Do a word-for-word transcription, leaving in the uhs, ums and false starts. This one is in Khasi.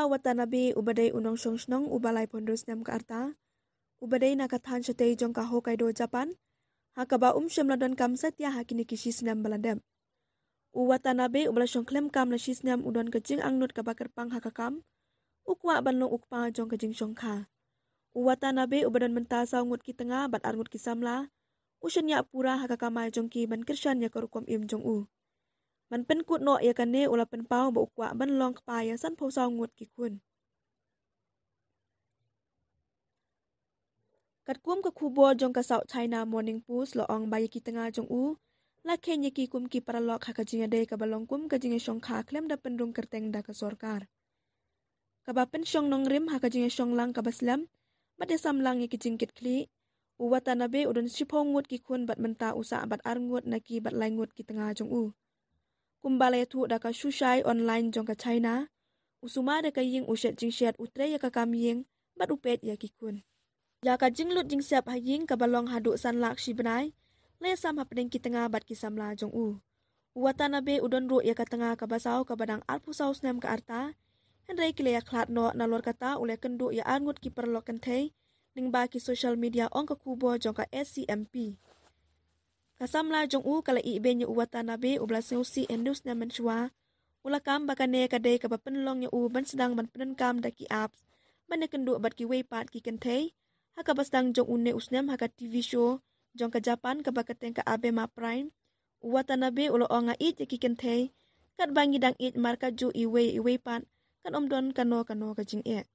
Watanabe, uba dei u nongshong shnong uba laiphew hynriew snem ka rta, uba dei na ka thaiñ shatei jong ka Hokkaido, Japan, ha kaba um shym la donkam satia ha kine ki shi snem ba la dep. U Watanabe, uba la shong khlem kam la shi snem, u don ka jingangnud kaba kyrpang ha ka kam. U kwah ban long u kpa jong ka jingshongkha. U Watanabe, uba don mynta saw ngut ki tnga bad ar ngut ki samla, u shaniah pura ha ka kamai jong ki ban kyrshan ïa ka rukom im jong u. Ban pynkut noh ïa kane, u la pynpaw ba u kwah ban long kpa ïa sanphew saw ngut ki khun. Katkum ka khubor jong ka South China Morning Post la ong ba ïa ki tnga jong u la kheiñ ïa ki kum ki paralok ha ka jingïadei kaba long kum ka jingïashongkha khlem da pynrung kyrteng da ka sorkar, kaba pynshong nongrim ha ka jingïashong lang kaba slem bad ïasam lang ïa ki jingkit khlieh. U Watanabe u don shiphew ngut ki khun bad mynta u sah bad ar ngut na ki bad lai ngut ki tnga jong u. Kumba la ïathuh da ka Shushai Online jong ka China, u sumar da ka ïing, u shet jingshet, u trei ïa ka kam ïing bad u peit ïa ki khun. Ïa ka jinglut jingsep ha ïing kaba long haduh san lak shi bnai la ïasam hapdeng ki tnga bad ki samla jong u. U Watanabe u don ruh ïa ka tnga kaba saw kaba dang arphew saw snem ka rta, hynrei ki la ïakhlad noh, nalor kata u la ïakynduh ïa ar ngut ki paralok kynthei lyngba ki social media, ong ka khubor jong ka S C M P. Ka samla jong u ka la ïehnoh ïa u Watanabe, uba la sngewsih hynriew snem mynshuwa. U la kam ba kane ka dei kaba pynlong ïa u ban sdang ban pyndonkam da ki apps ban ïakynduh bad kiwei pat ki kynthei. Ha kaba sdang jong une u snem ha ka T V show jong ka Japan kaba kyrteng ka Abema Prime, u Watanabe u la ong, nga ïeit ïa ki kynthei katba ngi dang ïeit markatjuh iwei ïa iwei pat, kan ym don kano kano ka jingeh.